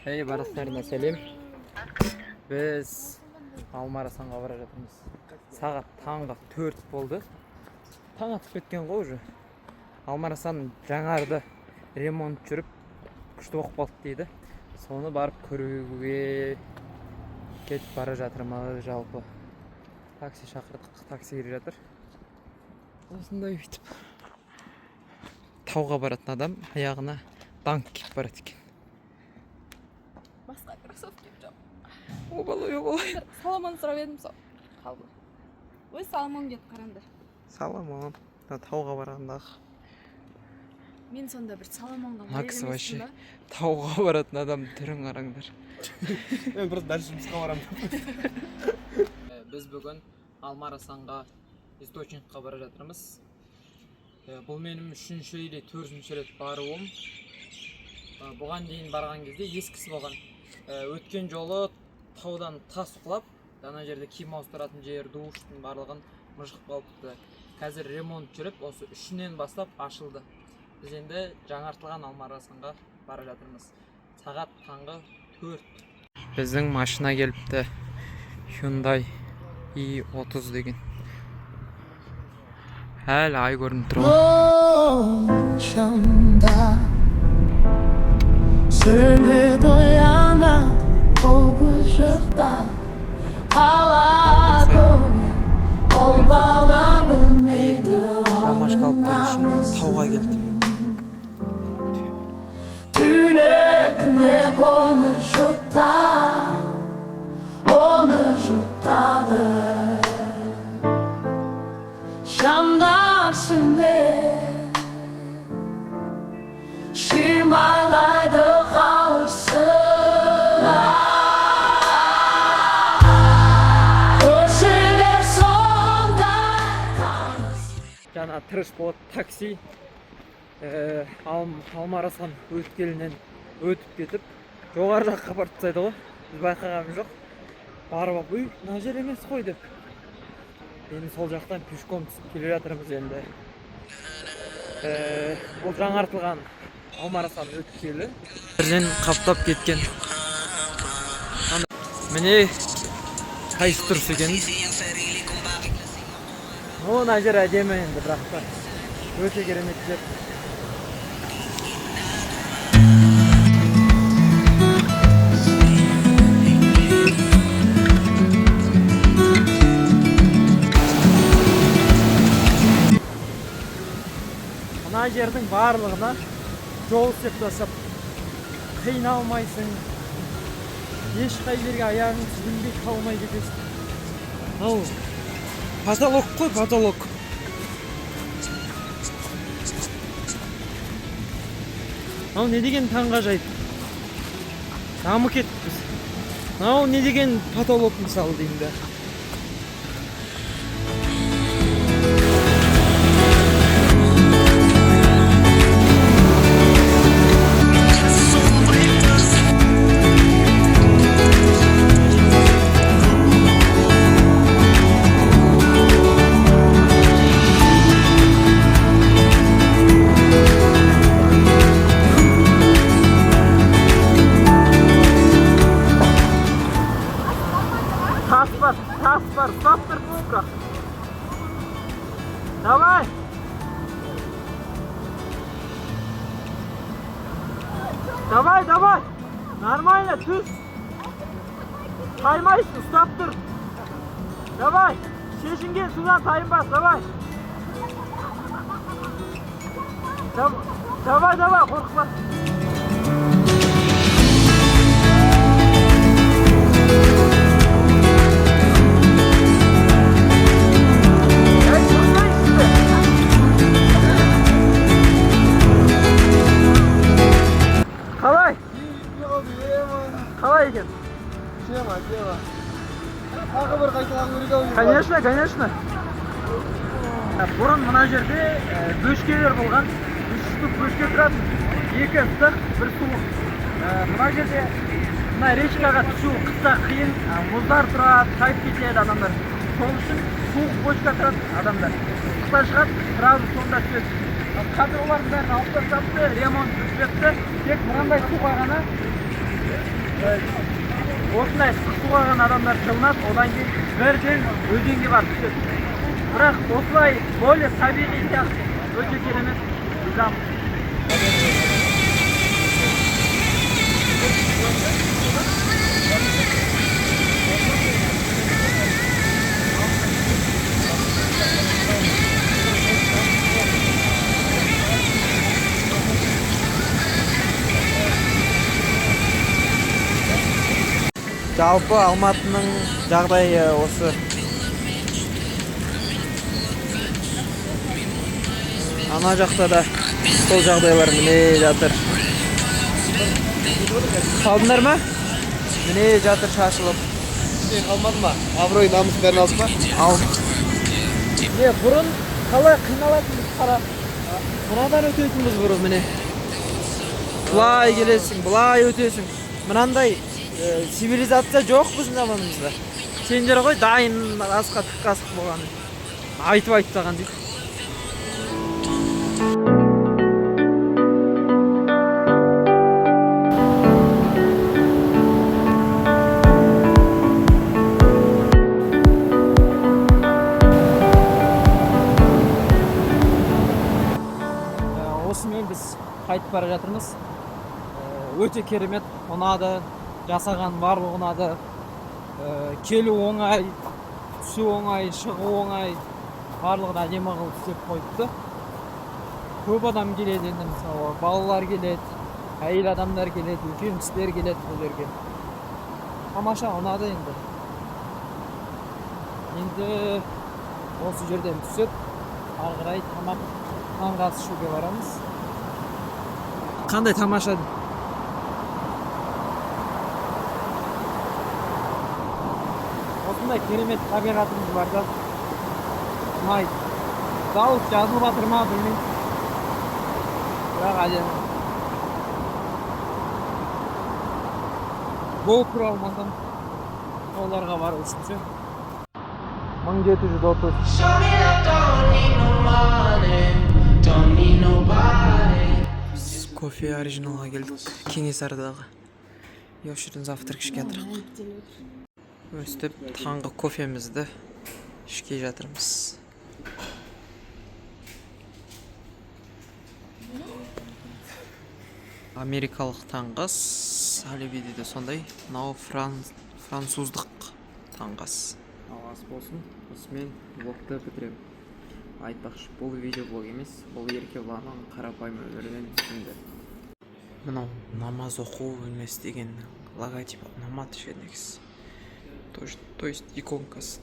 Ей, барлықтарына сәлем. Біз Алмарасанға бара жатырмыз. Сағат таңғы 4 болды. Таң атып кеткен ғой уже. Алмарасан жаңарды, ремонт жүріп, күшті болып қалды дейді. Соны барып көруге кетіп бара жатырмыз жалпы. Такси шақырдық, такси келе жатыр. Осындай өйтіп. Тауға баратын адам аяғына данк киіп барады екен. Басқа кроссовки жоқ. Обалай, обалай. Саломон сұрап едім, сол қалды. Ой, Саломон кетіп қараңдар. Саламон. Мына тауға барғандағы. Мен сонда бір Саломонға Мына кісі вообще тауға баратын адам түрін қараңдар. Мен просто дальше жұмысқа барамын. Біз бүгін Алмарасанға, источникқа бара жатырмыз. Бұл менің үшінші или төртінші рет баруым. Бұған дейін барған кезде ескісі болған. Өткен жолы таудан тас құлап, ана жерде киім ауыстыратын жер, душтың барлығын мыжғып қалыпты. Қазір ремонт жүріп, осы үшінен бастап ашылды. Біз енді жаңартылған Алмарасанға бара жатырмыз. Сағат таңғы 4. Біздің машина келіпті. Hyundai i30 деген. Әлі ай көрініп тұр ғой. Şamda Seni doyana Kokuşukta Hala Ol bana bilmeydi Ромашка алып беру үшін тауға келдім. Tünekne konuşup da Konuşup da Şamdan sünde Şimalaydı kalsın Köşeler sonda kalsın. Жаңа тырыш болады такси Алмарасан өткелінен өтіп кетіп, жоғары жаққа апарып тастайды ғой. Біз байқағанымыз жоқ. Барып алып, үй, мына жер емес қой деп. Енді сол жақтан пешком түсіп келе жатырмыз енді. Бұл жаңартылған Алмарасан өткелі. Бірден қаптап кеткен. Міне, қайсы дұрыс екен. О, мына жер әдемі енді, бірақ та өте керемет жер. Мына жердің барлығына жол істеп тастап, қиналмайсың, ешқай жерге аяғың сүрінбей қалмай кетесің. Мынау потолок қой, потолок. Мынау не деген таңғажайып, дамып кетіппіз. Мынау не деген потолок мысалы деймін да. Тас бар, тас бар, ұстап тұр бірақ. Давай! Давай, давай! Нормально, түс! Таймайсың, ұстап тұр. Давай! Шешінген судан тайынбас, давай! Давай, давай, қорықпа. Ей, тұрсайшы! Қалай? Қалай екен? Тема, тема. Тағы бір қайталау керек ау. Конечно, конечно. Бұрын мына жерде бөшкелер болған. Үш штук бөшке тұратын. Екі ыстық, бір суық. Мына жерде мына речкаға түсу қыста қиын, мұздар тұрады, тайып кетеді адамдар. Сол үшін суық бочка тұрады адамдар. Ыстықта шығады, сразу сонда түседі. Ал қазір олардың бәрін алып тастапты, ремонт жүргізіпті. Тек мынандай суға ғана Осындай ыстық суға ғана адамдар жылынады, одан кейін бірден өзенге барып түседі. Бірақ осылай более табиғи сияқты, өте керемет, ризамын. Жалпы Алматының жағдайы осы. Ана жақта да сол жағдайлар, міне, жатыр. Қалдыңдар ма? Міне, жатыр шашылып. Сен қалмады ма? Абырой, намыс, бәрін алдың ба? Ал. Не, бұрын қалай қиналатынбыз, қара. Мынадан өтетінбіз бұрын, міне. Былай келесің, былай өтесің. Мынандай цивилизация жоқ біздің заманымызда. Сендер ғой дайын асқа тік қасық болған. Айтып айтпаған дейді. Осымен біз қайтып бара жатырмыз. Өте керемет, ұнады. Жасаған барлығы ұнады. Келу оңай, түсу оңай, шығу оңай. Барлығын әдемі қылып істеп қойыпты. Көп адам келеді енді, мысалы, балалар келеді, әйел адамдар келеді, үлкен кісілер келеді бұл жерге. Тамаша, ұнады енді. Енді осы жерден түсіп, ары қарай тамақ, таңғы ас ішуге барамыз. Қандай тамаша. Осындай керемет табиғатымыз бар да. Ұнайды. Дауыс жазылып жатыр ма, білмеймін. Бірақ әдемі. GoPro алмасам, оларға бару үшін ше. 1730. Show me I don't need no money, don't need nobody. Біз Кофе Оригиналға келдік, Кенесарыдағы. И осы жерден завтрак ішке жатырмық. Өстіп таңғы кофемізді ішке жатырмыз. Америкалық таңғы ас, Алибиде де сондай. Мынау француздық таңғы ас. Ал, ас болсын. Осымен влогты бітіремін. Айтпақшы, бұл видеоблог емес, бұл Еркебұланның қарапайым өмірінен үзінді. Мынау намаз оқу бөлмесі деген логотип ұнамады ше негізі. То есть иконкасы.